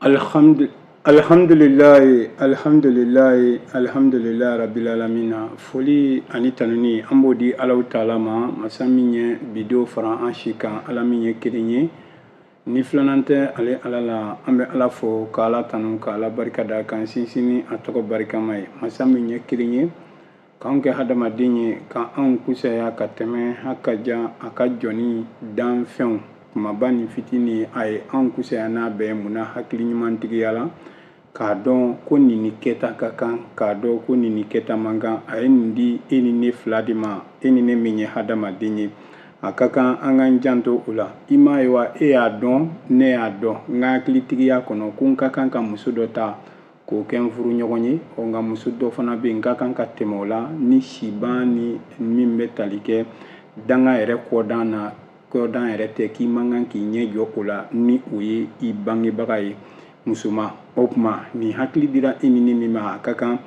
Alhamdulilayi, alhamdulilayi, alhamdulilayi rabbil alamina. Foli ani tanuni, an b'o di Alahu taala ma, masa min ye bi don fara an si kan. Ala min ye kelen ye ni filanan tɛ ale Ala la, an bɛ Ala fo ka Ala tanu ka Ala barika da k'an sinsin ni a tɔgɔ barikama ye. Masa min ye kelen ye k'anw kɛ hadamaden ye, ka anw kusaya ka tɛmɛ hakaja a ka jɔni danfɛnw kumaba ni fitinin, a ye anw kusaya n'a bɛɛ. Munna? Hakili ɲumantigiya la, k'a dɔn ko nin ni kɛta ka kan, k'a dɔn ko nin ni kɛta man kan. A ye nin di e ni ne fila de ma, e ni ne min ye hadamaden ye, a ka kan an k'an janto o la. I m'a ye wa, e y'a dɔn, ne y'a dɔn n ka hakilitigiya kɔnɔ ko n ka kan ka muso dɔ ta k'o kɛ n furu ɲɔgɔn ye. Ɔ, nka muso dɔ fana bɛ yen, n ka kan ka tɛmɛ o la ni siban ni min bɛ tali kɛ danga yɛrɛ kɔdan na. Kɔdan yɛrɛ tɛ k'i man kan k'i ɲɛ jɔ o la ni o ye i bangebaga ye musoman. O tuma, nin hakili dira e ni ne min ma, a ka kan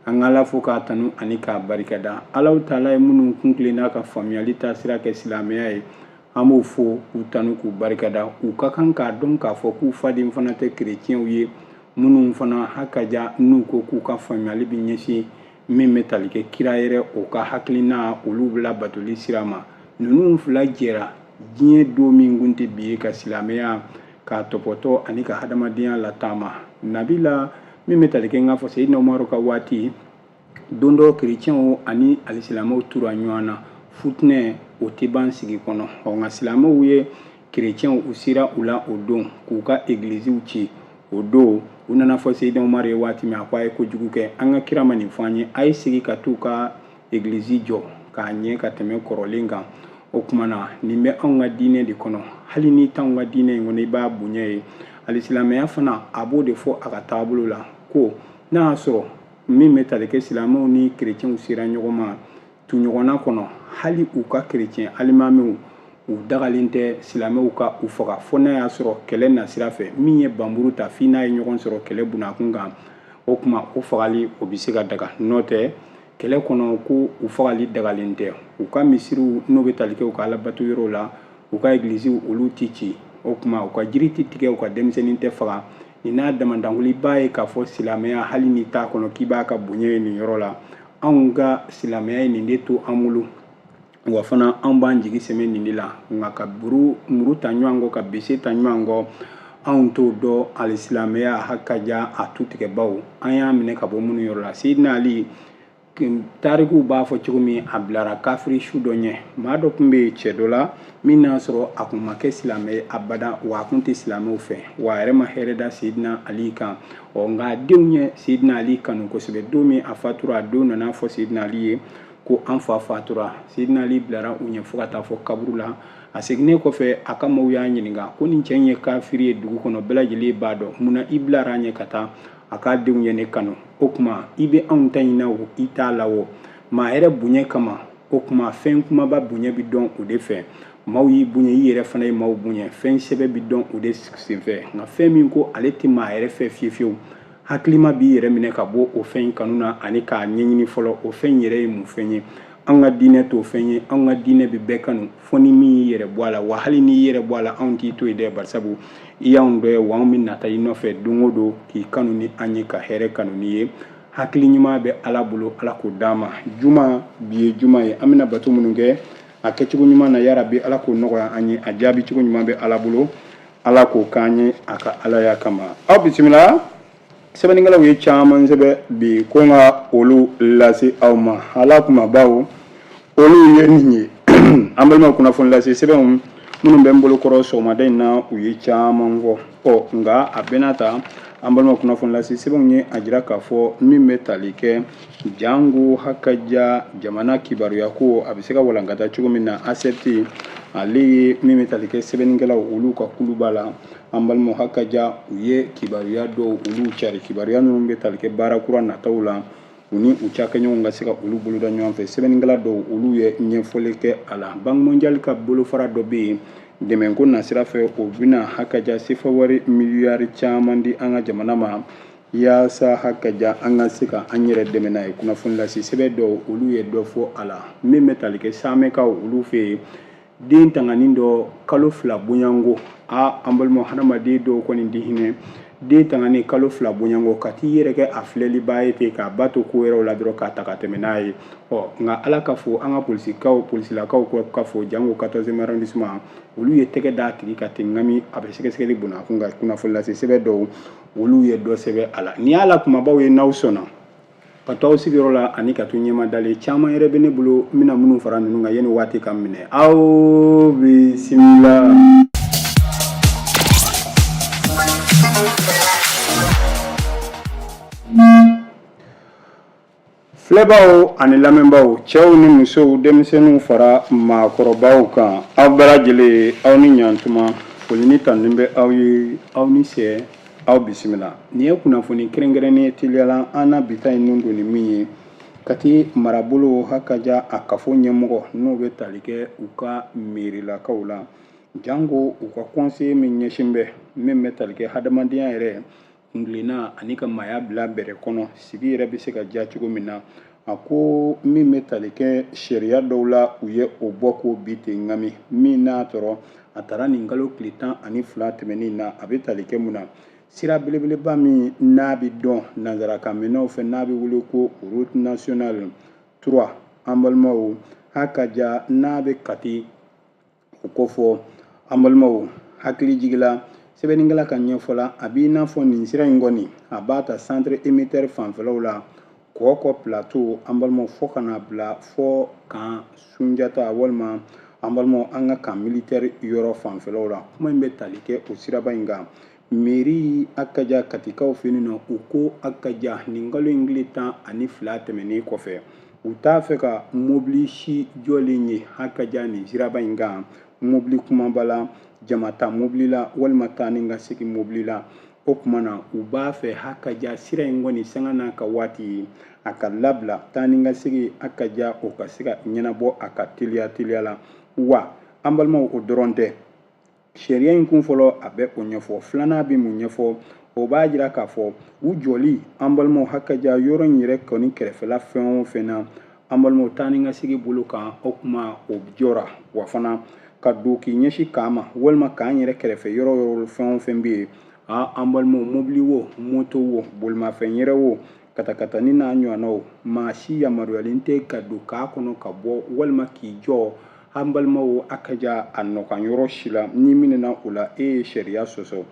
an ka Ala fo k'a tanu ani k'a barikada. Alahu taala ye minnu kun tilenna ka faamuyali taasira kɛ silamɛya ye, an b'u fo k'u tanu k'u barikada. U ka kan k'a dɔn k'a fɔ k'u faden fana tɛ kerecɛnw ye, minnu fana hakaja n'u ko k'u ka faamuyali bɛ ɲɛsin min bɛ tali kɛ kira yɛrɛ o ka hakilina olu labatoli sira ma. Ninnu fila jɛra diɲɛ don min kun tɛ bi ye ka silamɛya k'a tɔpɔtɔ ani ka hadamadenya lataama nabila min bɛ tali kɛ n k'a fɔ Seyidina Umaru ka waati. Don dɔ, kerecɛnw ani alisilamɛw tura ɲɔgɔn na, futinɛ o tɛ ban sigi kɔnɔ. Ɔ, nka silamɛw ye kerecɛnw, u sera u la o don k'u ka egiliziw ci. O don u nana fɔ Seyidina Umaru ye waati min, a ko a ye kojugu kɛ, an ka kira ma nin fɔ an ye, a ye segin ka t'u ka egilizi jɔ k'a ɲɛ ka tɛmɛ kɔrɔlen kan. O tuma na, nin bɛ anw ka diinɛ de kɔnɔ. Hali n'i t'anw ka diinɛ in kɔnɔ, i b'a bonya ye. Alisilamɛya fana, a b'o de fɔ a ka taabolo la ko n'a y'a sɔrɔ min bɛ tali kɛ silamɛw ni kerecɛnw sera ɲɔgɔn ma tuɲɔgɔnna kɔnɔ, hali u ka kerecɛn alimamiw, u dagalen tɛ silamɛw ka u faga, fo n'a y'a sɔrɔ kɛlɛ nasira fɛ min ye banburu ta f'i n'a ye ɲɔgɔn sɔrɔ kɛlɛ bunakun kan. O tuma, o fagali o bɛ se ka daga. N'o tɛ, kɛlɛ kɔnɔ ko u fagali dagalen tɛ. U ka misiriw n'o bɛ tali kɛ u ka alabato yɔrɔw la, u ka egiliziw, olu tɛ ci. O tuma, u ka jiri tɛ tigɛ, u ka denmisɛnnin tɛ faga. Nin n'a damandankulu, i b'a ye k'a fɔ silamɛya, hali n'i t'a kɔnɔ, k'i b'a ka bonya ye nin yɔrɔ la. Anw ka silamɛya ye nin de to an bolo, wa fana anw b'an jigi sɛmɛ nin de la. Nka ka buru muru ta ɲɔgɔn kɔ, ka bese ta ɲɔgɔn kɔ, anw t'o dɔn. Alisilamɛya hakaja a tutigɛbaw, an y'a minɛ ka bɔ minnu yɔrɔ la, Seyidina Ali, tarikuw b'a fɔ cogo min, a bilara kafiri su dɔ ɲɛ. Maa dɔ tun bɛ yen, cɛ dɔ la min n'a sɔrɔ a kun ma kɛ silamɛ ye abada, wa a kun tɛ silamɛw fɛ, wa a yɛrɛ ma hɛrɛ da Seyidina Ali kan. Ɔ, nka a denw ye Seyidina Ali kanu kosɛbɛ. Don min a fatura, a denw nana fɔ Seyidina Ali ye ko an fa fatura. Seyidina Ali bilara u ɲɛ fo ka taa fɔ kaburu la. A seginnen kɔfɛ, a ka maaw y'a ɲininka ko nin cɛ in ye kafiri ye dugu kɔnɔ, bɛɛ lajɛlen b'a dɔn, mun na i bilara a ɲɛ ka taa? A k'a denw ye ne kanu. O tuma, i bɛ anw ta ɲin na o, i t'a la o, maa yɛrɛ bonya kama. O tuma, fɛn kumaba bonya bɛ dɔn o de fɛ. Maaw y'i bonya, i yɛrɛ fana ye maaw bonya. Fɛn sɛbɛ bɛ dɔn o de senfɛ. Nka fɛn min ko ale tɛ maa yɛrɛ fɛ fiyewu fiyewu, hakilima b'i yɛrɛ minɛ ka bɔ o fɛn in kanu na ani k'a ɲɛɲini fɔlɔ, o fɛn yɛrɛ ye mun fɛn ye. An ka diinɛ t'o fɛn ye. An ka diinɛ bɛ bɛɛ kanu, fo ni min y'i yɛrɛ bɔ a la. Wa hali n'i yɛrɛ bɔ a la, anw t'i to yen dɛ, barisabu i y'anw dɔ ye, wa anw bɛ nata i nɔfɛ don o don k'i kanu ni an ye, ka hɛrɛ kanu n'i ye. Hakili ɲuman bɛ Ala bolo, Ala k'o d'an ma. Juma, bi ye juma ye, an bɛna bato minnu kɛ a kɛcogo ɲuman na, yarabi Ala k'o nɔgɔya an ye. A jaabi cogo ɲuman bɛ Ala bolo, Ala k'o k'an ye a ka alaya kama. Aw bisimila. Sɛbɛnnikɛlaw ye caman sɛbɛn bi ko n ka olu lase aw ma. Ala kumabaw olu ye nin ye. An balimaw, kunnafoni lase sɛbɛnw minnu bɛ n bolo kɔrɔ sɔgɔmada in na, u ye caman fɔ. Ɔ, nka a bɛɛ n'a ta, an balimaw, kunnafoni lase sɛbɛnw ye a jira k'a fɔ min bɛ tali kɛ jango hakaja jamana kibaruya ko a bɛ se ka walankata cogo min na, ACEPT, ale ye min bɛ tali kɛ sɛbɛnnikɛlaw olu ka kuluba la. An balimaw, hakaja u ye kibaruya dɔw olu cari, kibaruya minnu bɛ tali kɛ baara kura nataw la, u ni u cakɛɲɔgɔnw ka se ka olu boloda ɲɔgɔn fɛ. Sɛbɛnnikɛla dɔw, olu ye ɲɛfɔli kɛ a la. Banque mondiale ka bolofara dɔ bɛ yen dɛmɛko nasira fɛ, o bɛna hakaja sefa wari miliyari caman di an ka jamana ma yaasa hakaja an ka se ka an yɛrɛ dɛmɛ n'a ye. Kunnafoni lase sɛbɛn dɔw, olu ye dɔ fɔ a la. Min bɛ tali kɛ Samɛkaw olu fɛ yen, den tanganin dɔ kalo 2 bonyanko. A, an balimaw, hadamaden dɔw kɔni di hinɛ. Den tangani kalo 2 bonyanko ka t'i yɛrɛ kɛ a filɛlibaa ye ten k'a ba to ko wɛrɛw la dɔrɔn k'a ta ka tɛmɛ n'a ye. Ɔ nka Ala ka fo, an ka polisikaw, polisilakaw ka fo, jango 14e arrondissement, olu ye tɛgɛ d'a tigi kan ten ŋami, a bɛ sɛgɛsɛgɛli bonna a kun kan. Kunnafoni lase sɛbɛn dɔw, olu ye dɔ sɛbɛn a la. Nin y'a la kumabaw ye, n'aw sɔnna ka to aw sigiyɔrɔ la ani ka to ɲɛma dalen. Caman yɛrɛ bɛ ne bolo, n bɛna minnu fara ninnu kan yanni waati ka minɛ. Aw bisimila. Filɛbaw ani lamɛnbaw, cɛw ni musow, denmisɛnninw fara maakɔrɔbaw kan, aw bɛɛ lajɛlen, aw ni ɲantuma. Foli ni tanuni bɛ aw ye, aw ni sɛ, aw bisimila. Nin ye kunnafoni kɛrɛnkɛrɛnnen ye teliya la an na bi ta in nun don ni min ye Kati marabolo hakaja a kafo ɲɛmɔgɔ, n'o bɛ tali kɛ u ka mairilakaw la, janko u ka conseiller min ɲɛsin bɛ min bɛ tali kɛ hadamadenya yɛrɛ kuntilenna ani ka maaya bila bɛrɛ kɔnɔ, sigi yɛrɛ bɛ se ka diya cogo min na. A ko min bɛ tali kɛ sariya dɔw la, u ye o bɔ k'o bi ten ŋami min n'a tɔrɔ a taara nin kalo tile 12 tɛmɛnen na. A bɛ tali kɛ mun na? Sira belebeleba min n'a bɛ dɔn nansarakan mɛnnaw fɛ, n'a bɛ wele ko route nationale 3, an balimaw, hakaja n'a bɛ Kati o kofɔ. An balimaw, hakili jigila sɛbɛnnikɛla ka ɲɛfɔ la, a b'i n'a fɔ nin sira in kɔni a b'a ta centre émetteur fanfɛlaw la, Kɔkɔ plateau, an balimaw, fo ka na bila fo camp Sunjata, walima an balimaw, an ka camp militaire yɔrɔ fanfɛlaw la. Kuma in bɛ tali kɛ o siraba in kan. Mairie hakaja Katikaw fɛ yen nɔ, u ko hakaja nin kalo in tile 12 tɛmɛnen kɔfɛ, u t'a fɛ ka mobili si jɔlen ye hakaja nin siraba in kan, mobili kumaba la, jama ta mobili la, walima taa ni ka segin mobili la. O tuma na u b'a fɛ hakaja sira in kɔni sanga n'a ka waati ye, a ka labila, taa ni ka segin hakaja o ka se ka ɲɛnabɔ a ka teliya teliya la. Wa an balimaw, o dɔrɔn tɛ. Sariya in kun fɔlɔ, a bɛ o ɲɛfɔ. Filanan bɛ mun ɲɛfɔ? O b'a jira k'a fɔ u jɔli, an balimaw, hakaja yɔrɔ in yɛrɛ kɔni kɛrɛfɛla fɛn o fɛn na, an balimaw, taa ni ka segin bolo kan, o kuma o jɔra. Wa fana ka don k'i ɲɛsin camp ma, walima camp yɛrɛ kɛrɛfɛ yɔrɔ yɔrɔ fɛn o fɛn bɛ yen, an balimaw, mobili wo, moto wo, bolimafɛn yɛrɛ wo, katakatani n'a ɲɔgɔnnaw, maa si yamaruyalen tɛ ka don camp kɔnɔ ka bɔ walima k'i jɔ, an balimaw, hakaja a nɔkan yɔrɔ si la. N'i minɛna o la, e ye sariya sɔsɔ.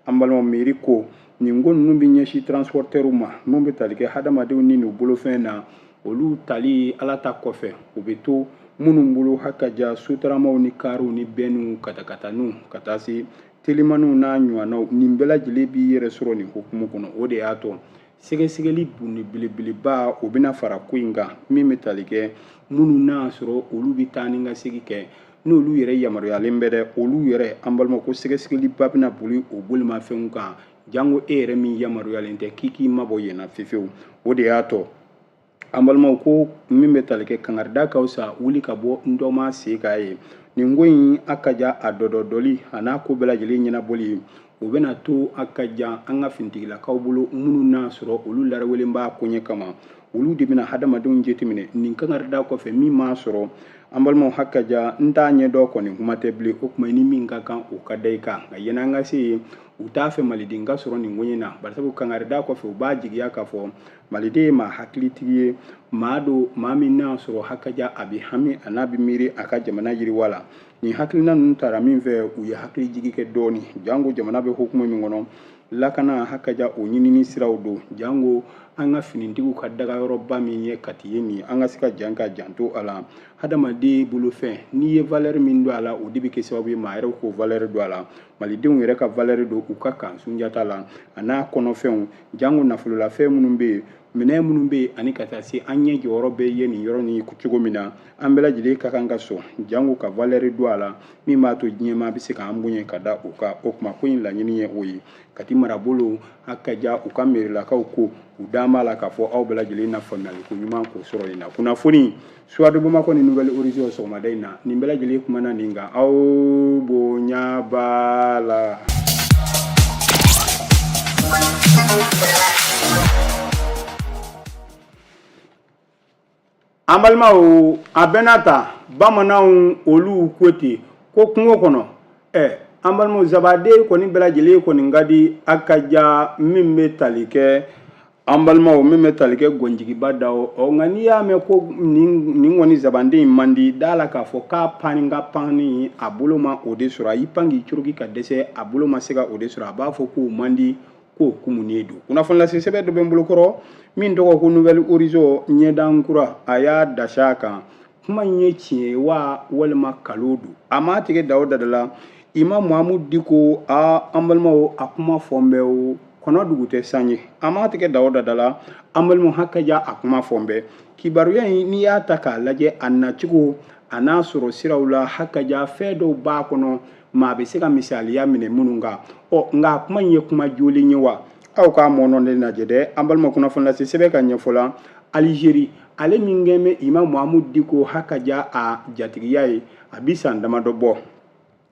An balimaw, mairie ko nin ko ninnu bɛ ɲɛsin transportɛriw ma, minnu bɛ tali kɛ hadamadenw ni n'u bolofɛn na, olu tali Ala ta kɔfɛ, o bɛ to minnu bolo hakaja sotaramaw ni kariw ni bɛniw, katakataniw, ka taa se telimaniw n'a ɲɔgɔnnaw, nin bɛɛ lajɛlen b'i yɛrɛ sɔrɔ nin hukumu kɔnɔ. O de y'a to sɛgɛsɛgɛli bunde belebeleba o bɛna fara ko in kan, min bɛ tali kɛ minnu n'a sɔrɔ olu bɛ taa ni ka segin kɛ, n'olu yɛrɛ yamaruyalen bɛ dɛ, olu yɛrɛ, an balima, ko sɛgɛsɛgɛliba bɛna boli o bolimafɛnw kan, janko e yɛrɛ min yamaruyalen tɛ k'i k'i mabɔ yen na fefewu. O de y'a to an balimaw ko min bɛ tali kɛ kangarida ka fisa wuli ka bɔ ndɔma sen kan ye. Nin ko in hakaja a dɔdɔdɔli a n'a ko bɛɛ lajɛlen ɲɛnabɔli, o bɛna to hakaja an ka finitigilakaw bolo, minnu n'a sɔrɔ olu larawelen b'a koɲɛ kama, olu de bɛna hadamadenw jateminɛ. Nin kangarida kɔfɛ, min m'a sɔrɔ, an balimaw, hakaja n t'a ɲɛdɔn kɔni, kuma tɛ bilen. O tuma ni min ka kan, o ka da i kan. Nka yanni an ka se yen, u t'a fɛ maliden ka sɔrɔ nin koɲɛ na, barisabu kangarida kɔfɛ, u b'a jigiya k'a fɔ maliden ye maa hakilitigi ye, maa don, maa min n'a sɔrɔ hakaja a bɛ hami a n'a bɛ miiri a ka jamana yiriwa la. Nin hakilina ninnu tara min fɛ, u ye hakilijigi kɛ dɔɔni, janko jamana bɛ hukumu min kɔnɔ, lakana hakaja o ɲinini siraw don, janko an ka finitigiw ka dagayɔrɔba min ye Kati ye nin, an ka se ka jan ka janto a la. Hadamaden bolofɛn, n'i ye valeur min don a la, o de bɛ kɛ sababu ye maa yɛrɛw k'o valeur don a la. Malidenw yɛrɛ ka valeur don u ka camp Sunjata la a n'a kɔnɔfɛnw, janko nafololafɛn minnu bɛ yen, minɛn minnu bɛ yen, ani ka taa se an ɲɛ jɔyɔrɔ bɛ ye nin yɔrɔ nin cogo min na, an bɛɛ lajɛlen ka kan ka sɔn janko ka valeur don a la, min b'a to diɲɛmaa bɛ se k'an bonya ka da o kan. O tuma ko in laɲini ye o ye. Kati marabolo hakaja u ka mairilakaw ko u dan b'a la k'a fɔ aw bɛɛ lajɛlen na faamuyali ko ɲuman k'o sɔrɔ nin na. Kunnafoni Soir de Bamakɔ ni Nouvel Horizon sɔgɔmada in na, nin bɛɛ lajɛlen kumana nin kan. Aw bonya b'a la. An balimaw, a bɛɛ n'a ta, bamananw olu ko ten ko kungo kɔnɔ ɛ. An balimaw, zabaden kɔni bɛɛ lajɛlen kɔni ka di a ka ja min bɛ tali kɛ, an balimaw, min bɛ tali kɛ gɔnjigiba da o. Nka n'i y'a mɛn ko nin kɔni zabanden in man di, da la k'a fɔ k'a panni ka panni a bolo ma o de sɔrɔ. A y'i pan k'i coroki ka dɛsɛ, a bolo ma se ka o de sɔrɔ. A b'a fɔ k'o man di, k'o kumunen don. Kunnafoni lase sɛbɛn dɔ bɛ n bolokɔrɔ min tɔgɔ ko Nouvel Horizon, ɲɛdan kura. A y'a dasi a kan, kuma in ye tiɲɛ ye wa walima kalo don? A m'a tigɛ da o dada la. Imam Mahamudu Diko, a an balimaw, a kuma fɔ n bɛ o kɔnɔ dugu tɛ san ye. A m'a tigɛ da o dada la, an balimaw, hakaja a kuma fɔ n bɛ kibaruya in, n'i y'a ta k'a lajɛ a nacogo a n'a sɔrɔ siraw la, hakaja fɛn dɔw b'a kɔnɔ maa bɛ se ka misaliya minɛ minnu kan. Ɔ nka a kuma in ye kuma jolen ye wa? Aw k'a mɔnɔ de lajɛ dɛ, an balima. Kunnafoni lase sɛbɛn ka ɲɛfɔ la, Alizeri ale min kɛn bɛ Imam Mahamudu Diko hakaja a jatigiya ye, a bi san damadɔ bɔ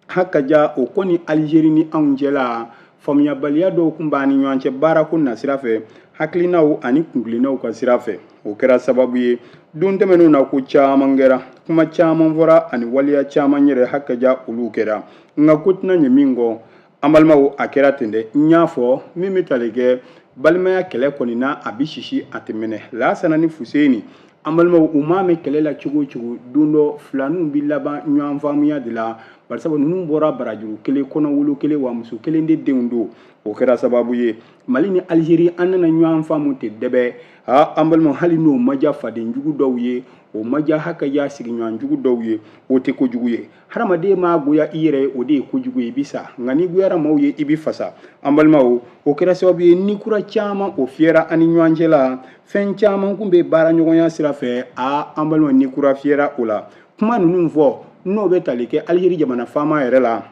hakaja o kɔni. Alizeri ni anw cɛla, faamuyabaliya dɔw tun b'an ni ɲɔgɔn cɛ baarako nasira fɛ, hakilinaw ani kuntilennaw ka sira fɛ. O kɛra sababu ye don tɛmɛnenw na, ko caman kɛra, kuma caman fɔra ani waleya caman yɛrɛ hakaja olu kɛra. Nka ko tɛna ɲɛ min kɔ, an balimaw, a kɛra ten dɛ. N y'a fɔ min bɛ tali kɛ balimaya kɛlɛ kɔni na, a bɛ sisi a tɛ mɛnɛ. Lasana ni Fuseni, an balimaw, u m'a mɛn kɛlɛ la cogo o cogo, don dɔ filaninw bɛ laban ɲɔgɔn faamuya de la, barisabu ninnu bɔra barajuru kelen kɔnɔ, wolo kelen wa muso kelen de denw don. O kɛra sababu ye Mali ni Alizeri an nana ɲɔgɔn faamu ten dɛbɛ. Aa, an balimaw, hali n'o ma diya fadenjugu dɔw ye, o ma diya hakaja sigiɲɔgɔnjugu dɔw ye, o tɛ kojugu ye. Hadamaden m'a goya i yɛrɛ ye, o de ye kojugu ye, i bɛ sa. Nka n'i goyara maaw ye, i bɛ fasa. An balimaw, o kɛra sababu ye ni kura caman o fiyɛra an ni ɲɔgɔn cɛ la. Fɛn caman kun bɛ baara ɲɔgɔnya sira fɛ. A an balimaw, ni kura fiyɛra o la. Kuma ninnu fɔ n'o bɛ tali kɛ Alizeri jamana faama yɛrɛ la,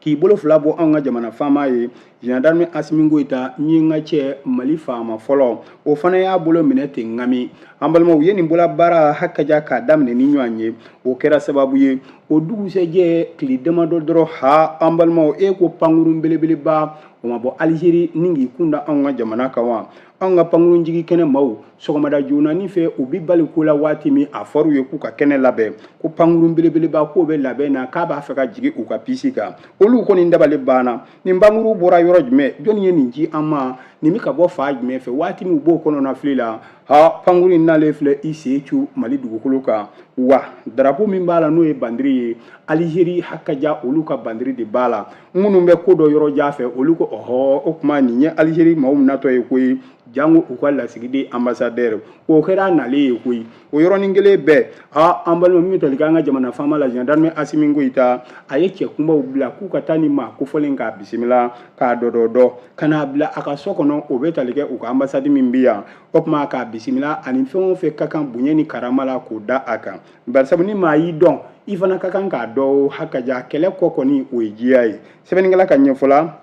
k'i bolo fila bɔ anw ka jamana faama ye, général d'armée Asimi Goyita min ye n ka cɛ Mali faama fɔlɔ, o fana y'a bolo minɛ ten ŋami. An balimaw ye nin bɔla baara hakaja k'a daminɛ ni ɲɔgɔn ye. O kɛra sababu ye o dugusɛjɛ tile damadɔ dɔrɔn, ha, an balimaw, e ko pankurun belebeleba o ma bɔ Alizeri ni k'i kun da anw ka jamana kan wa? Anw ka pankurun jigi kɛnɛ maaw, sɔgɔmada joonani fɛ, u bɛ bali ko la waati min a fɔr'u ye k'u ka kɛnɛ labɛn, ko pankurun belebeleba k'o bɛ labɛn na, k'a b'a fɛ ka jigin u ka pisi kan. Olu kɔni dabali banna. Nin pankurun bɔra yɔrɔ jumɛn? Jɔnni ye nin ci an ma? Nin bɛ ka bɔ fan jumɛn fɛ? Waati min u b'o kɔnɔna fili la, ha, pankurun in nalen filɛ i sen cu Mali dugukolo kan wa. Darapo min b'a la, n'o ye bandiri ye, Alizeri hakaja olu ka bandiri de b'a la. Minnu bɛ ko dɔ yɔrɔ jan fɛ, olu ko ɔhɔ, o tuma nin ye Alizeri maaw natɔ ye koyi, jango u ka lasigiden ambassadeur. O kɛra a nalen ye koyi. O yɔrɔnin kelen bɛɛ, aa, an balima, min bɛ tali kɛ an ka jamana faama la, général d'armée Asimi Goyita, a ye cɛ kunbaw bila k'u ka taa ni maa kofɔlen k'a bisimila, k'a dɔdɔdɔ ka n'a bila a ka so kɔnɔ. O bɛ tali kɛ u ka ambassade min bɛ yan. O tuma k'a bisimila ani fɛn o fɛn ka kan bonya ni karama la, k'o da a kan, barisabu ni maa y'i dɔn, i fana ka kan k'a dɔn. Hakaja kɛlɛ kɔ kɔni, o ye jiya ye. Sɛbɛnnikɛla ka ɲɛfɔ la,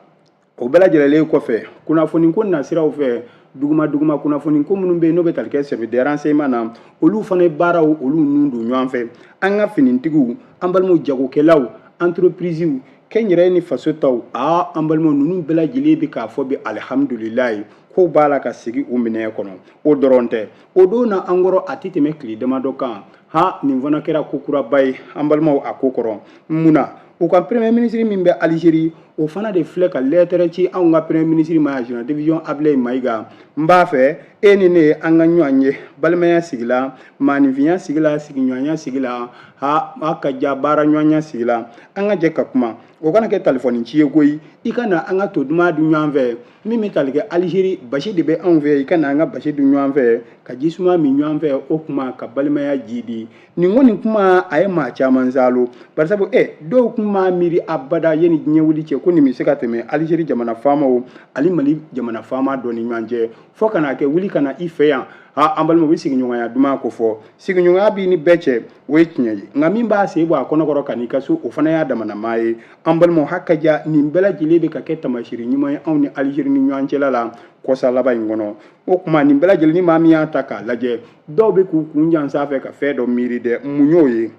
o bɛɛ lajɛlen kɔfɛ, kunnafoni ko nasiraw fɛ, duguma duguma kunnafoni ko minnu bɛ yen, n'o bɛ tali kɛ service de renseignement na, olu fana ye baaraw olu nun don ɲɔgɔn fɛ. An ka finitigiw, an balimaw, jagokɛlaw, entreprisew, kɛnyɛrɛye ni faso taw, aa, an balimaw, ninnu bɛɛ lajɛlen bɛ k'a fɔ bi alihamudulilayi, kow b'a la ka sigi u minɛ kɔnɔ. O dɔrɔn tɛ, o don na an kɔrɔ, a tɛ tɛmɛ tile damadɔ kan, ha, nin fana kɛra ko kuraba ye, an balimaw, a ko kɔrɔ. Mun na? U ka premier ministre min bɛ Alizeri, o fana de filɛ ka lɛtɛrɛ ci anw ka premier ministre ma, général division Ablaye Mayiga. N b'a fɛ e ni ne an ka ɲɔgɔn ye balimaya sigi la, maaninfinya sigi la, sigiɲɔgɔnya sigi la, ha, a ka ja baara ɲɔgɔnya sigi la, an ka jɛ ka kuma. O kana kɛ talifɔni ci ye koyi. I ka na an ka to duman dun ɲɔgɔn fɛ. Min bɛ tali kɛ Alizeri, basi de bɛ anw fɛ, i ka na an ka basi dun ɲɔgɔn fɛ, ka ji suma min ɲɔgɔn fɛ. O kuma ka balimaya jidi. Nin kɔni kuma a ye maa caman saalo, barisabu dɔw kun m'a miiri abada yanni diɲɛ wuli cɛ ko nin bɛ se ka tɛmɛ Alizeri jamana faamaw ani Mali jamana faama dɔ ni ɲɔgɔn cɛ, fo ka n'a kɛ wuli ka na i fɛ yan. Ha, an balima, u bɛ sigiɲɔgɔnya duman ko fɔ. Sigiɲɔgɔnya b'i ni bɛɛ cɛ, o ye tiɲɛ ye, nka min b'a sen bɔ a kɔnɔkɔrɔ ka n'i ka so, o fana y'a damana maa ye. An balimaw, hakaja nin bɛɛ lajɛlen bɛ ka kɛ tamasiri ɲuman ye anw ni Alizeri ni ɲɔgɔn cɛla la kɔsa laban in kɔnɔ. O kuma nin bɛɛ lajɛlen, ni maa min y'a ta k'a lajɛ, dɔw bɛ k'u kun jan sanfɛ ka fɛn dɔ miiri dɛ. Mun y'o ye?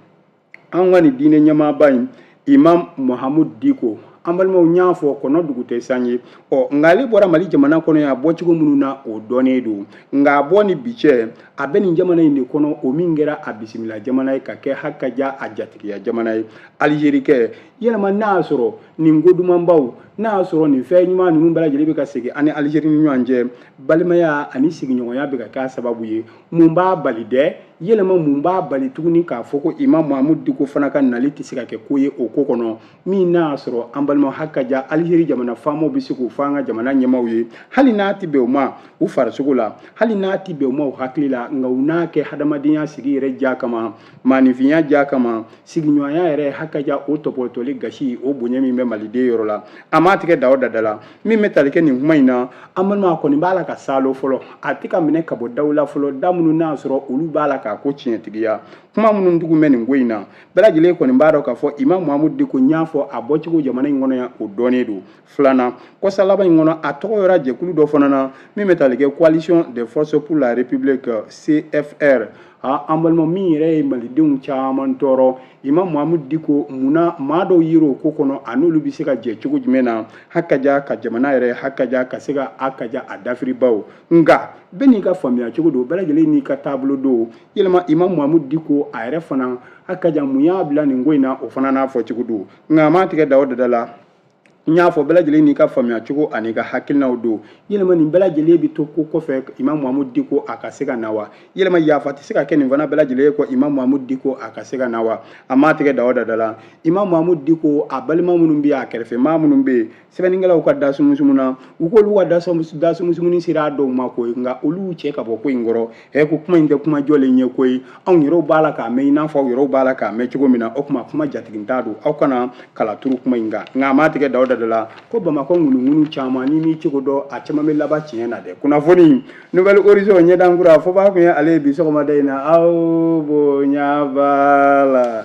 An ka nin diinɛ ɲɛmaaba in, Imam Mahamudu Diko, An balimaw, n y'a fɔ, kɔnɔ dugu tɛ san ye. Ɔ nka ale bɔra Mali jamana kɔnɔ yan bɔcogo minnu na, o dɔnnen don. Nka a bɔ ni bi cɛ, a bɛ nin jamana in de kɔnɔ, o min kɛra a bisimila jamana ye ka kɛ hakaja a jatigiya jamana ye, Alizeri kɛ. Yɛlɛma n'a y'a sɔrɔ nin ko dumanbaw, n'a y'a sɔrɔ nin fɛn ɲuman ninnu bɛɛ lajɛlen bɛ ka segin ani Alizeri ni ɲɔgɔn cɛ, balimaya ani sigiɲɔgɔnya bɛ ka k'a sababu ye, mun b'a bali dɛ? Yɛlɛma mun b'a bali tuguni k'a fɔ ko Imam Mahamudu Diko fana ka nali tɛ se ka kɛ ko ye o ko kɔnɔ, min n'a y'a sɔrɔ an balima hakaja Alizeri jamana faamaw bɛ se k'o fɔ an ka jamana ɲɛmaaw ye, hali n'a tɛ bɛn u ma u farisogo la, hali n'a tɛ bɛn u ma u hakili la, nka u n'a kɛ hadamadenya sigi yɛrɛ ja kama, maaninfinya ja kama, sigiɲɔgɔnya yɛrɛ hakaja o tɔpɔtɔli gasi, o bonya min bɛ maliden yɔrɔ la, a m'a tigɛ da o dada la. Min bɛ tali kɛ nin kuma in na, an balima, a kɔni b'a la ka saalo fɔlɔ, a tɛ ka minɛ ka bɔ daw la fɔlɔ, da minnu n'a sɔrɔ olu b'a la k'a ko tiɲɛtigiya. Kuma minnu tugu bɛ nin ko in na, bɛɛ lajɛlen kɔni b'a dɔn k'a fɔ Imam Mahamudu Diko, n y'a fɔ, a bɔcogo jamana in kɔnɔ yan, o dɔnnen don. Filanan, kɔsa laban in kɔnɔ, a tɔgɔ yera jɛkulu dɔ fana na min bɛ tali kɛ Coalition des forces pour la République, CFR. An balima, min yɛrɛ ye malidenw caman tɔɔrɔ, Imam Mahamudu Diko, munna maa dɔw yera o ko kɔnɔ, a n'olu bɛ se ka jɛ cogo jumɛn na hakaja ka jamana yɛrɛ hakaja ka se ka hakaja a dafiribaw? Nka bɛɛ n'i ka faamuya cogo don, bɛɛ lajɛlen n'i ka taabolo don. Yɛlɛma Imam Mahamudu Diko a yɛrɛ fana hakaja, mun y'a bila nin ko in na, o fana n'a fɔ cogo don. Nka a m'a tigɛ da o dada la. N y'a fɔ, bɛɛ lajɛlen n'i ka faamuya cogo ani ka hakilinaw don. Yɛlɛma nin bɛɛ lajɛlen bɛ to ko kɔfɛ Imam Mahamudu Diko a ka se ka na wa? Yɛlɛma yafa tɛ se ka kɛ nin fana bɛɛ lajɛlen kɔ Imam Mahamudu Diko a ka se ka na wa? A m'a tigɛ da o dada la. Imam Mahamudu Diko a balima minnu bɛ yen, a kɛrɛfɛ maa minnu bɛ yen, sɛbɛnnikɛlaw ka da sumusumu na, u k'olu ka da sumusumuni sera a dɔw ma koyi, nka olu cɛ ka bɔ ko in kɔrɔ. Ɛ ko kuma in tɛ kuma jɔlen ye koyi, anw yɛrɛw b'a la k'a mɛn i n'a fɔ aw yɛrɛw b'a la k'a mɛn cogo min na. O tuma kuma jatiginta don, aw kana kala turu kuma in kan. Nka a m'a tigɛ da o dada la ko Bamakɔ ŋunuŋunu caman, n'i m'i cogo dɔn, a caman bɛ laban tiɲɛ na dɛ. Kunnafoni Nouvel Horizon ɲɛdankura fɔbaa kun ye ale ye bi sɔgɔmada in na. Aw bonya b'a la.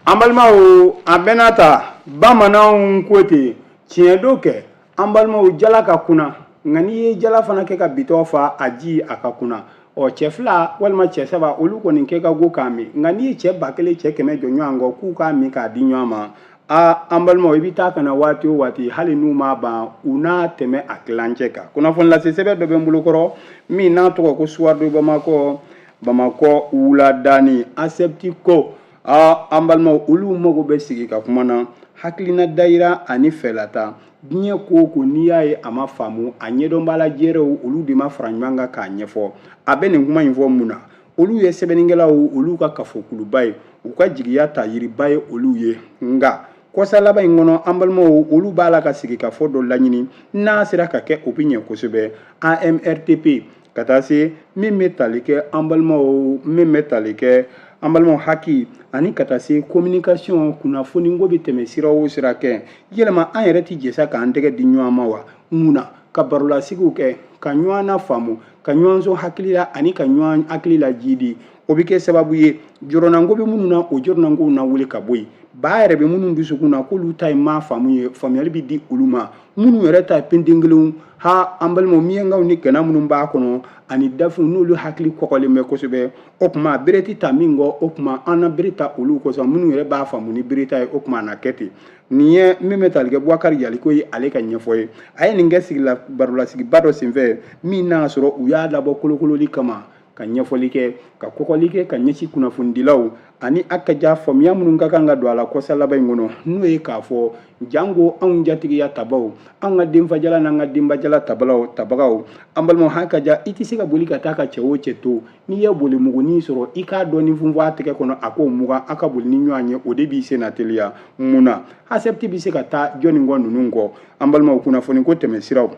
An balimaw, a bɛɛ n'a ta, bamananw ko ten, tiɲɛ don kɛ. An balimaw, jala ka kunna, nka n'i ye jala fana kɛ ka bitɔn fa a ji, a ka kunna. Ɔ cɛ fila walima cɛ saba, olu kɔni kɛ ka go k'a min, nka n'i ye cɛ 1000, cɛ 100 jɔ ɲɔgɔn kɔ k'u k'a min k'a di ɲɔgɔn ma, aa, an balimaw, i bɛ taa ka na waati o waati, hali n'u m'a ban, u n'a tɛmɛ a tilancɛ kan. Kunnafoni lase sɛbɛn dɔ bɛ n bolo kɔrɔ min n'a tɔgɔ ko Soir de Bamakɔ, Bamakɔ wuladani. ACEPT ko, aa, an balimaw, olu mago bɛ sigi ka kuma na, hakilina dayira ani fɛlata. Diɲɛ ko o ko, n'i y'a ye a ma faamu, a ɲɛdɔnbaa jɛrɛw, olu de ma fara ɲɔgɔn kan k'a ɲɛfɔ. A bɛ nin kuma in fɔ mun na? Olu ye sɛbɛnnikɛlaw, olu ka kafokuluba ye, u ka jigiya ta yiriba ye olu ye. Nka kɔsa laban in kɔnɔ, an balimaw, olu b'a la ka sigi ka fɔ dɔ laɲini, n'a sera ka kɛ, o bɛ ɲɛ kosɛbɛ. AMRTP ka taa se min bɛ tali kɛ, an balimaw, min bɛ tali kɛ, an balimaw, haki ani ka taa se communication, kunnafoni ko bɛ tɛmɛ sira o sira kɛ. Yɛlɛma an yɛrɛ tɛ jɛ sa k'an tɛgɛ di ɲɔgɔn ma wa? Mun na ka barolasigiw kɛ, ka ɲɔgɔn na faamu, ka ɲɔgɔn sɔn hakili la ani ka ɲɔgɔn hakili la jidi, o bɛ kɛ sababu ye jɔrɔnanko bɛ minnu na, o jɔrɔnankow na wuli ka bɔ yen. Ba yɛrɛ bɛ minnu dusukun na k'olu ta ye maa faamu ye, faamuyali bɛ di olu ma. Minnu yɛrɛ ta ye penten kelenw, ha, an balimaw, miyankaw ni gana minnu b'a kɔnɔ ani dafinw, n'olu hakili kɔgɔlen bɛ kosɛbɛ, o tuma bere tɛ ta min kɔ, o tuma an na bere ta olu kɔsɔn. Minnu yɛrɛ b'a faamu ni bere ta ye, o tuma a na kɛ ten. Nin ye min bɛ tali kɛ Bubakari Yaliko ye, ale ka ɲɛfɔ ye. A ye nin kɛ sigila barolasigiba dɔ senfɛ min n'a sɔrɔ u y'a labɔ kolokololi kama, ka ɲɛfɔli kɛ, ka kɔkɔli kɛ ka ɲɛsin kunnafonidilaw ani a ka ja faamuya minnu ka kan ka don a la kɔsa laban in kɔnɔ, n'o ye k'a fɔ janko anw jatigiya tabaw, an ka denfajala n'an ka denbajala tabalaw tabagaw. An balimaw, ha ka ja, i tɛ se ka boli ka taa ka cɛ o cɛ to. N'i ye boli mugunin sɔrɔ, i k'a dɔɔni funfun a tɛgɛ kɔnɔ, a k'o mugan, a ka boli ni ɲɔgɔn ye, o de b'i sen na teliya. Mun na ACEPT bɛ se ka taa jɔnni kɔ ninnu kɔ? An balimaw, kunnafoni ko tɛmɛ siraw,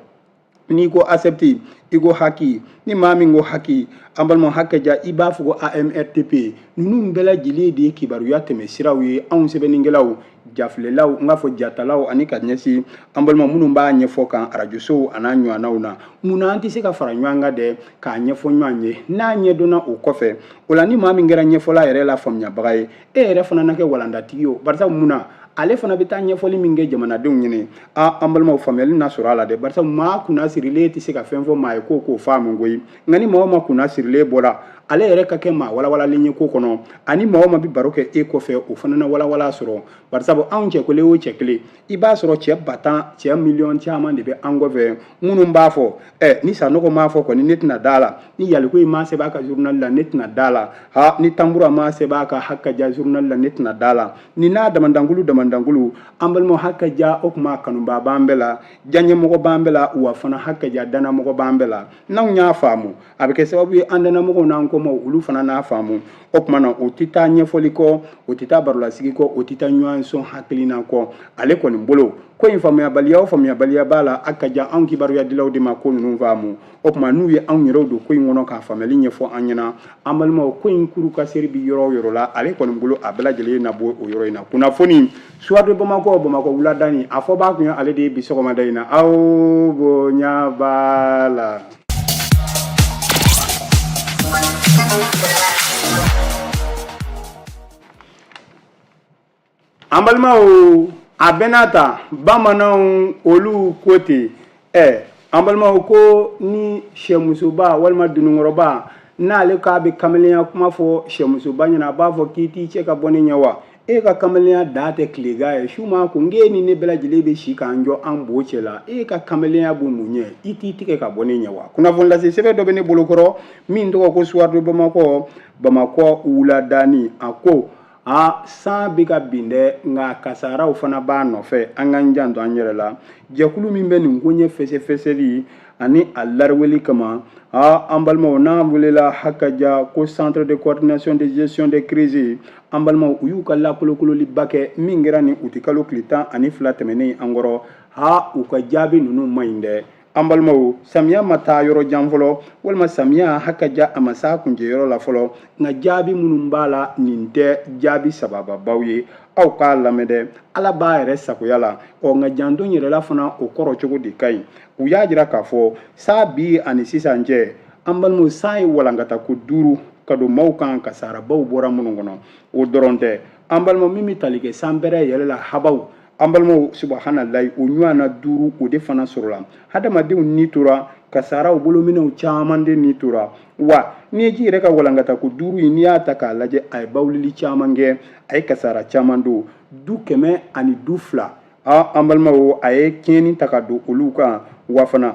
n'i ko ACEPT, i ko haki. Ni maa min ko haki, an balima, hakɛja, i b'a fɔ ko AMRTP. Ninnu bɛɛ lajɛlen de ye kibaruya tɛmɛ siraw ye. Anw sɛbɛnnikɛlaw, jafilɛlaw, n k'a fɔ jatalaw, ani ka ɲɛsin an balima minnu b'a ɲɛfɔ kan arajosow an'a ɲɔgɔnnaw na, mun na an tɛ se ka fara ɲɔgɔn kan dɛ k'a ɲɛfɔ ɲɔgɔn ye? N'a ɲɛdɔnna o kɔfɛ, o la ni maa min kɛra ɲɛfɔla yɛrɛ la faamuyabaga ye, e yɛrɛ fana na kɛ walandatigi ye o. Barisa mun na ale fana bɛ taa ɲɛfɔli min kɛ jamanadenw ɲɛna, a, an balimaw, faamuyali na sɔrɔ a la dɛ. Barisa maa kunna sirilen tɛ se ka fɛn fɔ maa ye k'o faamu koyi. Nka ni maa o maa kunna sirilen bɔra Ale yɛrɛ ka kɛ maa walawalalen ye ko kɔnɔ, ani maa o maa bɛ baro kɛ e kɔfɛ, o fana na walawala sɔrɔ. Barisabu anw cɛ kelen o cɛ kelen, i b'a sɔrɔ cɛ 10,000, cɛ miliyɔn caman de bɛ an kɔfɛ minnu b'a fɔ ɛ ni Sanɔgɔ m'a fɔ kɔni, ne tɛna da la, ni Yalikoyi m'a sɛbɛn a ka journal la, ne tɛna da la, ha ni Tanbura m'a sɛbɛn a ka hakaja journal la, ne tɛna da la, ni n'a damandankulu damandankulu. An balimaw, hakaja, o tuma kanubaa b'an bɛɛ la, diyaɲɛmɔgɔ b'an bɛɛ la, wa fana hakaja dannamɔgɔ b'an bɛɛ la. N'anw y'a faamu, a bɛ kɛ sababu ye an dannamɔgɔw n'an kɔmɔgɔw, olu fana n'a faamu. O tuma na, o tɛ taa ɲɛfɔli kɔ, o tɛ taa barolasigi kɔ, o tɛ taa ɲɔgɔn sɔn hakilina kɔ. Ale kɔni bolo, ko in faamuyabaliya o faamuyabaliya b'a la, a ka ja anw kibaruyadilaw de ma ko ninnu faamu. O tuma n'u ye anw yɛrɛw don ko in kɔnɔ k'a faamuyali ɲɛfɔ an ɲɛna, an balimaw, ko in kuru ka seri bi yɔrɔ o yɔrɔ la, ale kɔni bolo, a bɛɛ lajɛlen na bɔ o yɔrɔ in na. Kunnafoni Soir de Bamakɔ, Bamakɔ wuladani, a fɔ b'a kun ye ale de ye bi sɔgɔmada in na. Aw bonya b'a la. An balimaw, a bɛɛ n'a ta, bamananw olu ko ten. Ɛ an balimaw, ko ni sɛmusoba walima dununkɔrɔba n'ale k'a bɛ kamalenya kuma fɔ sɛmusoba ɲɛna, a b'a fɔ k'i t'i cɛ ka bɔ ne ɲɛ wa? E ka kamalenya dan tɛ tilegan ye, su ma ko n k'e ni ne bɛɛ lajɛlen bɛ si k'an jɔ an bo cɛ la. E ka kamalenya b'o mun ɲɛ? I t'i tigɛ ka bɔ ne ɲɛ wa? Kunnafoni lase sɛbɛn dɔ bɛ ne bolokɔrɔ min tɔgɔ ko Soir de Bamakɔ, Bamakɔ wuladani. A ko a san bɛ ka bin dɛ, nka kasaraw fana b'a nɔfɛ. An k'an janto an yɛrɛ la. Jɛkulu min bɛ nin koɲɛ fɛsɛfɛsɛli ani a lariweli kama, a an balimaw, n'a welela hakaja ko Centre de coordination de gestion des crises, an balimaw, u y'u ka lakolokololiba kɛ min kɛra ni utikalo tile 12 tɛmɛnen an kɔrɔ. Ha, u ka jaabi ninnu man ɲi dɛ, an balimaw. Samiya ma taa yɔrɔ jan fɔlɔ, walima samiya hakaja a ma s'a kuncɛyɔrɔ la fɔlɔ, nka jaabi minnu b'a la, nin tɛ jaabi sabababaw ye. Aw k'a lamɛn dɛ, Ala b'a yɛrɛ sagoya la. Ɔ nka janto yɛrɛ la fana, o kɔrɔ cogo de ka ɲi. U y'a jira k'a fɔ saa bi ani sisan cɛ, an balimaw, san ye walankata ko duuru ka don maaw kan, kasarabaw bɔra minnu kɔnɔ. O dɔrɔn tɛ, an balimaw, min bɛ tali kɛ sanpɛrɛn yɛrɛ la habaw, an balimaw, subahanallahi, o ɲɔgɔnna duuru o de fana sɔrɔla. Hadamadenw ni tora kasaraw bolominɛw caman de ni tora. Wa n'i ye ji yɛrɛ ka walankata ko duuru in, n'i y'a ta k'a lajɛ, a ye bawulili caman kɛ, a ye kasara caman don du 102, an balimaw, a ye tiɲɛni ta ka don olu kan. Wa fana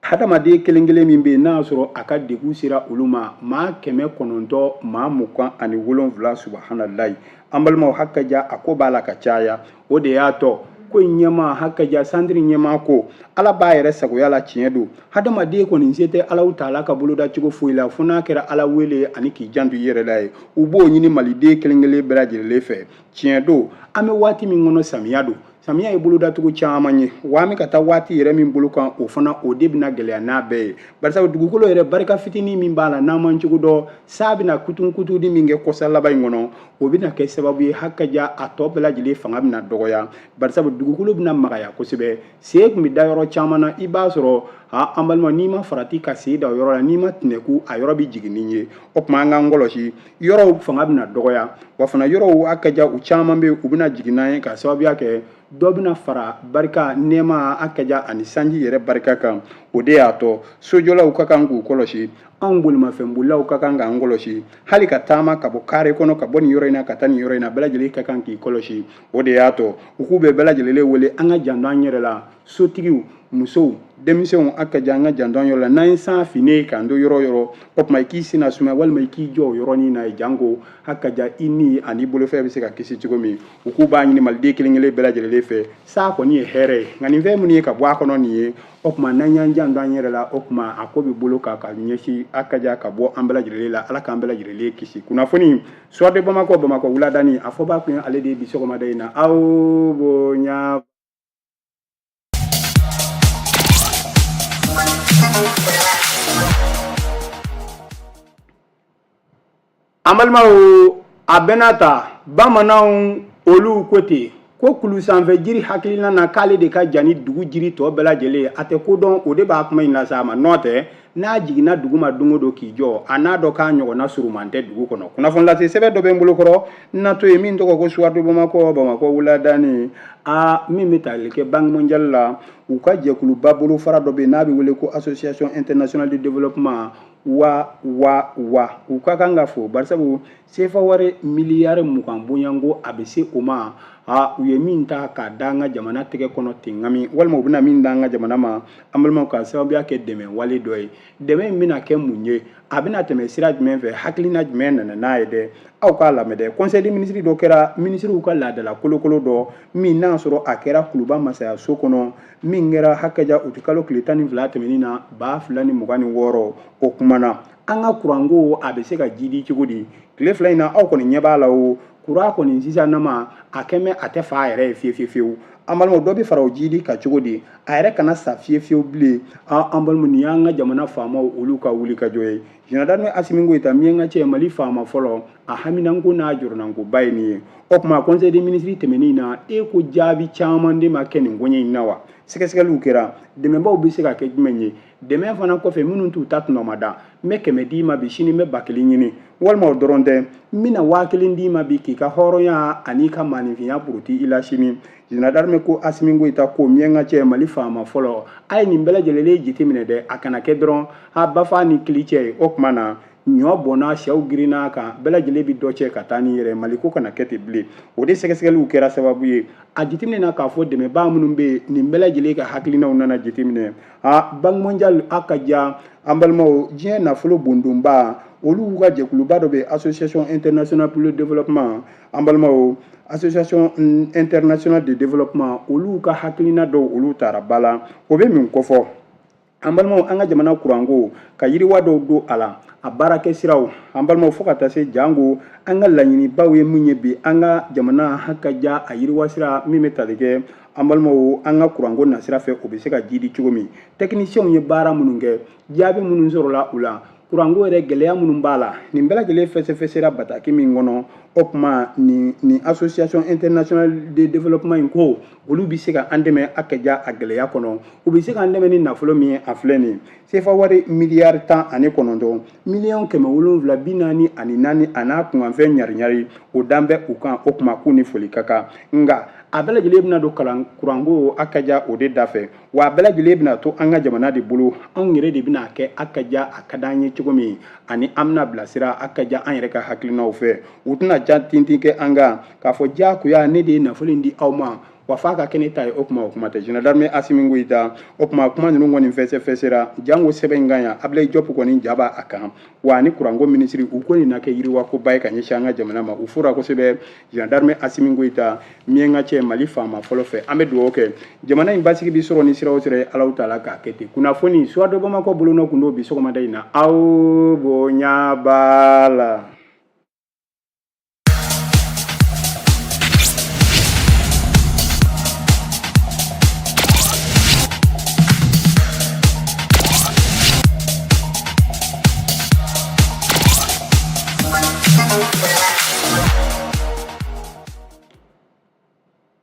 hadamaden kelen kelen min bɛ yen n'a y'a sɔrɔ a ka degun sera olu ma, maa 927. Subahanallahi, an balimaw, hakaja a ko b'a la ka caya. O de y'a tɔ ko in ɲɛmaa, hakaja santiri ɲɛmaa ko Ala b'a yɛrɛ sagoya la. Tiɲɛ don, hadamaden kɔni se tɛ Alahu taala ka boloda cogo foyi la fo n'a kɛra Ala wele ani k'i janto i yɛrɛ la ye. U b'o ɲini maliden kelen kelen bɛɛ lajɛlen fɛ. Tiɲɛ don, an bɛ waati min kɔnɔ, samiya don. Samiya ye bolodacogo caman ye, wa an bɛ ka taa waati yɛrɛ min bolo kan, o fana o de bɛna gɛlɛya n'a bɛɛ ye, barisa dugukolo yɛrɛ barika fitinin min b'a la, n'an man cogo dɔn, san bɛna kutunkutuni min kɛ kɔsa laban in kɔnɔ, o bɛna kɛ sababu ye hakaja a tɔ bɛɛ lajɛlen fanga bɛna dɔgɔya, barisa dugukolo bɛna magaya kosɛbɛ. Sen tun bɛ da yɔrɔ caman na, i b'a sɔrɔ ha, an balima, n'i ma farati ka sen da o yɔrɔ la, n'i ma tɛnɛku, a yɔrɔ bɛ jigin n'i ye. O tuma an k'an kɔlɔsi, yɔrɔw fanga bɛna dɔgɔya, wa fana yɔrɔw hakaja u caman bɛ, u bɛna jigin n'an ye, ka sababuya kɛ dɔ bɛna fara barika nɛɛma hakaja ani sanji yɛrɛ barika kan. O de y'a tɔ sojɔlaw ka kan k'u kɔlɔsi, anw bolimafɛnbolilaw ka kan k'an kɔlɔsi, hali ka taama ka bɔ kare kɔnɔ ka bɔ nin yɔrɔ in na ka taa nin yɔrɔ in na, bɛɛ lajɛlen ka kan k'i kɔlɔsi. O de y'a tɔ u k'u bɛ bɛɛ lajɛlen wele an ka janto an yɛrɛ la, sotigiw, musow, denmisɛnw, a ka jan an ka janto an yɛrɛ la. N'an ye san finnen k'an to yɔrɔ o yɔrɔ, o tuma i k'i senna sumaya walima i k'i jɔ o yɔrɔnin na ye, janko a ka ja i ni ani bolofɛn bɛ se ka kisi cogo min. U k'u b'a ɲini maliden kelen kelen bɛɛ lajɛlen fɛ. Sa kɔni ye hɛrɛ ye, nka nin fɛn minnu ye ka bɔ a kɔnɔ nin ye, o tuma n'an y'an janto an yɛrɛ la, o tuma a ko bɛ bolo kan ka ɲɛsin a ka ja ka bɔ an bɛɛ lajɛlen la. Ala k'an bɛɛ lajɛlen kisi. Kunnafoni Soir de Bamakɔ, Bamakɔ wuladani, a fɔ b'a kun ye ale de ye bi sɔgɔmada in na. Aw bonya. An balimaw, a bɛɛ n'a ta, bamananw olu ko ten ko kulu sanfɛ jiri hakilina na k'ale de ka jan ni dugu jiri tɔ bɛɛ lajɛlen ye, a tɛ ko dɔn. O de b'a kuma in lase a ma. N'o tɛ, n'a jiginna dugu ma don o don k'i jɔ, a n'a dɔn k'a ɲɔgɔnna suruman tɛ dugu kɔnɔ. Kunnafoni lase sɛbɛn dɔ bɛ n bolo kɔrɔ natɔ ye min tɔgɔ ko Soir de Bamakɔ, Bamakɔ wuladani, a min bɛ tali kɛ Banque mondiale la, u ka jɛkuluba bolofara dɔ bɛ yen n'a bɛ wele ko Association internationale de développement. Wa wa wa u ka kan ka fo, barisabu sefa wari miliyari 20 bonyanko a bɛ se o ma. U ye min ta k'a da an ka jamana tɛgɛ kɔnɔ ten ŋami, walima u bɛna min da an ka jamana ma, an balimaw, ka sababuya kɛ dɛmɛ wale dɔ ye. Dɛmɛ in bɛna kɛ mun ye? A bɛna tɛmɛ sira jumɛn fɛ? Hakilina jumɛn nana n'a ye dɛ? Aw k'a lamɛn dɛ. Conseil des ministres dɔ kɛra, minisiriw ka laadala kolokolo dɔ min n'a sɔrɔ a kɛra Kuluba masayaso kɔnɔ, min kɛra hakaja utikalo tile 12 tɛmɛnin na 2026. O kuma na, an ka kuranko a bɛ se ka jidi cogo di tile 2 in na? Aw kɔni ɲɛ b'a la, o kuran kɔni sisan nama a kɛmɛ a tɛ fa a yɛrɛ ye fiye fiye fiyewu. An balimaw, dɔ bɛ fara o jidi kan cogo di, a yɛrɛ kana sa fiye fiyewu bilen? An balimaw, nin y'an ka jamana faamaw olu ka wuli ka jɔ ye. Général d'armée Asimi Goyita, miɲanka cɛ, Mali faama fɔlɔ, a haminanko n'a jɔrɔnankoba ye nin ye. O tuma conseil des ministres tɛmɛnen na, e ko jaabi caman de ma kɛ nin koɲɛ in na wa? Sɛgɛsɛgɛliw kɛra, dɛmɛbaw bɛ se ka kɛ jumɛn ye? Dɛmɛ fana kɔfɛ, minnu t'u ta tɔnɔmada, n bɛ 100 d'i ma bi, sini n bɛ 1000 ɲini, walima o dɔrɔn tɛ, n bɛna 1000 d'i ma bi k'i ka hɔrɔnya an'i ka maaninfinya puruti i la sini. Général d'armée ko Asimi Goyita ko miɲanka cɛ, Mali faama fɔlɔ, a ye nin bɛɛ lajɛlen jateminɛ dɛ. A kana kɛ dɔrɔn a bafa ni kili cɛ ye. O tuma na, ɲɔ bɔnna, sɛw girinna kan, bɛɛ lajɛlen bɛ dɔ cɛ ka taa n'i yɛrɛ. Mali ko kana kɛ ten bilen. O de sɛgɛsɛgɛliw kɛra sababu ye a jateminɛ k'a fɔ dɛmɛbaa minnu bɛ yen, nin bɛɛ lajɛlen ka hakilinaw nana jateminɛ. A Banque mondiale, a ka ja, an balimaw, diɲɛ nafolo bondonba, olu ka jɛkuluba dɔ bɛ, Association internationale pour le développement, an balimaw, Association internationale de développement, olu ka hakilina dɔw olu taara ba la. O bɛ min kofɔ, an balimaw, an ka jamana kuranko ka yiriwa dɔw don a la, a baarakɛ siraw, an balimaw, fo ka taa se jango an ka laɲinibaw ye min ye bi, an ka jamana ka ja a yiriwa sira min bɛ tali kɛ, an balimaw, an ka kuranko nasira fɛ, o bɛ se ka jidi cogo min. Techniciens ye baara minnu kɛ, jaabi minnu sɔrɔla u la, kuranko yɛrɛ gɛlɛya minnu b'a la, nin bɛɛ lajɛlen fɛsɛfɛsɛra bataki min kɔnɔ. O tuma nin Association internationale de développement in ko olu bɛ se ka an dɛmɛ a ka ja a gɛlɛya kɔnɔ. U bɛ se k'an dɛmɛ ni nafolo min ye, a filɛ nin ye: sefa wari miliyari 19 miliyɔn 744 a n'a kunkanfɛn ɲari-ɲari, o dan bɛ u kan. O tuma k'u ni foli ka kan, nka a bɛɛ lajɛlen bɛna don kalan kuranko a ka ja o de da fɛ, wa a bɛɛ lajɛlen bɛna to an ka jamana de bolo. Anw yɛrɛ de bɛna kɛ a ka ja a ka d'an ye cogo min, ani an bɛna bilasira a ka ja an yɛrɛ ka hakilinaw fɛ. U tɛna ja tintin kɛ an kan k'a fɔ diyagoya ne de ye nafolo in di aw ma, wa f'a ka kɛ ne ta ye. O kuma, o kuma tɛ. Général d'armée Asimi Goyita, o kuma, kuma ninnu kɔni fɛsɛfɛsɛra jango sɛbɛn in kan yan. Ablaye Diop kɔni ja b'a a kan wa, ani kuranko minisiri. U ko nin na kɛ yiriwakoba ye ka ɲɛsin an ka jamana ma. U fora kosɛbɛ général d'armée Asimi Goyita, miɲanka cɛ, Mali faama fɔlɔ fɛ. An bɛ dugawu kɛ, jamana in basigi bi sɔrɔ ni sira o sira ye, Alahu taala k'a kɛ ten. Kunnafoni Soir de Bamakɔ bolonɔ kun don bi sɔgɔmada in na. Aw bonya b'a la.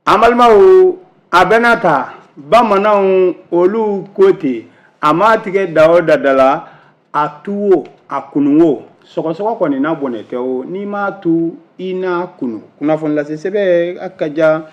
An balimaw, a bɛna ta bamananw olu ko ten, a m'a tigɛ da o da da la, a tu o a kunu o, sɔgɔsɔgɔ kɔni na bɔnɛ tɛ o, n'i m'a tu i n'a kunu. Kunnafoni lase sɛbɛn a ka ja,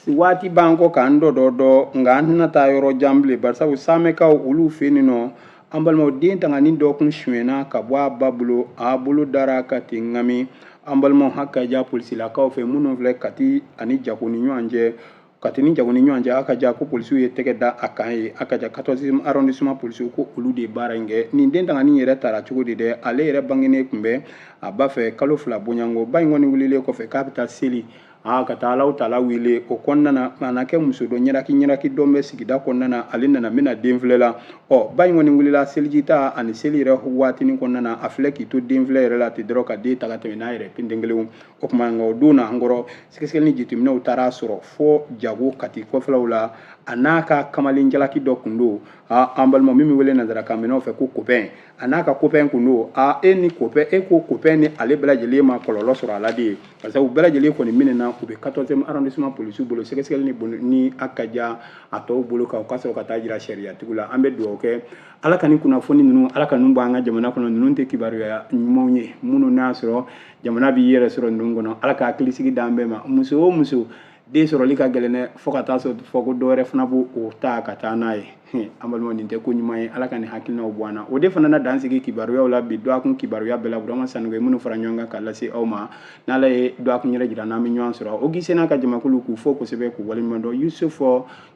waati b'an kɔ k'an dɔ dɔ dɔ, nka an tɛna taa yɔrɔ jan bilen, barisabu Samɛkaw olu fɛ yen nɔ, an balimaw, den tanganin dɔ kun sonyɛna ka bɔ a ba bolo, a bolo dara ka ten ŋami. An balimaw, ha ka ja, polisilakaw fɛ minnu filɛ Kati ani Jago ni ɲɔgɔn cɛ, Kati ni Jago ni ɲɔgɔn cɛ, a ka ja ko polisiw ye tɛgɛ da a kan ye. A ka ja 14e arrondissement polisiw ko olu de ye baara in kɛ. Nin den tanganin yɛrɛ taara cogo di dɛ? Ale yɛrɛ bangenen tun bɛ a ba fɛ kalo 2 bonyanko. Ba in kɔni wulilen kɔfɛ k'a bɛ taa seli, aa, ka taa Alahu taala wele, o kɔnɔna na, a na kɛ muso dɔ ɲɛraki ɲɛraki dɔ bɛ sigida kɔnɔna na, ale nana bɛna den filɛ la. Ɔ ba in kɔni wulila seliji ta ani seli yɛrɛ waatinin kɔnɔna na, a filɛ k'i to den filɛ yɛrɛ la ten dɔrɔn ka den ta ka tɛmɛ n'a yɛrɛ den kelen. O tuma nka o don na, an kɔrɔ, sɛgɛsɛgɛli ni jateminɛw taara sɔrɔ fɔ Jago Kati kɔfɛlaw la, a n'a ka kamalen jalaki dɔ kun don. An balima min bɛ wele nanzarakan mɛnnaw fɛ ko copain, a n'a ka copain kun don. A e ni copain, e ko copain ni ale bɛɛ lajɛlen ma kɔlɔlɔ sɔrɔ a la de ye, parce que u bɛɛ lajɛlen kɔni minɛna, u bɛ 14e arrondissement polisiw bolo, sɛgɛsɛgɛli ni a ka ja a tɔw bolo kan, u ka sɔrɔ ka taa jira sariyatigiw la. An bɛ dugawu kɛ, Ala ka nin kunnafoni ninnu, Ala ka ninnu bɔ an ka jamana kɔnɔ. Ninnu tɛ kibaruya ɲumanw ye minnu n'a sɔrɔ jamana b'i yɛrɛ sɔrɔ ninnu kɔnɔ. Ala ka hakilisigi d'an bɛɛ ma. Muso o muso Den sɔrɔli ka gɛlɛn dɛ, fo ka taa fɔ ko dɔwɛrɛ fana b'o ta ka taa n'a ye. An balimaw, nin tɛ ko ɲuman ye. Ala ka nin hakilinaw bɔ an na. O de fana na dan sigi kibaruyaw la bi, dɔgɔkun kibaruya bɛɛ la. Burama Sanogo ye minnu fara ɲɔgɔn kan ka lase aw ma. N'Ala ye dɔgɔkun yɛrɛ jira n'an bɛ ɲɔgɔn sɔrɔ, o gisena ka jamakulu k'u fo kosɛbɛ, k'u waleɲuman dɔn. Yusuf,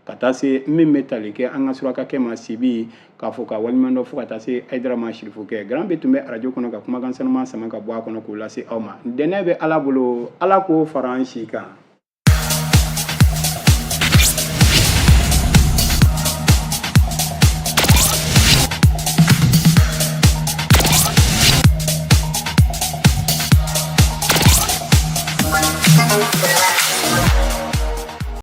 ka taa se min bɛ tali kɛ an ka surakakɛ ma Sibi, k'a fɔ ka waleɲuman dɔn, fo ka taa se Hayidara ma Sirifukɛ Garan bɛ tun bɛ arajo kɔnɔ ka kumakan sanuman sama ka bɔ a kɔnɔ k'o lase aw ma. Ntɛnɛn bɛ Ala bolo, Ala k'o fara an si kan.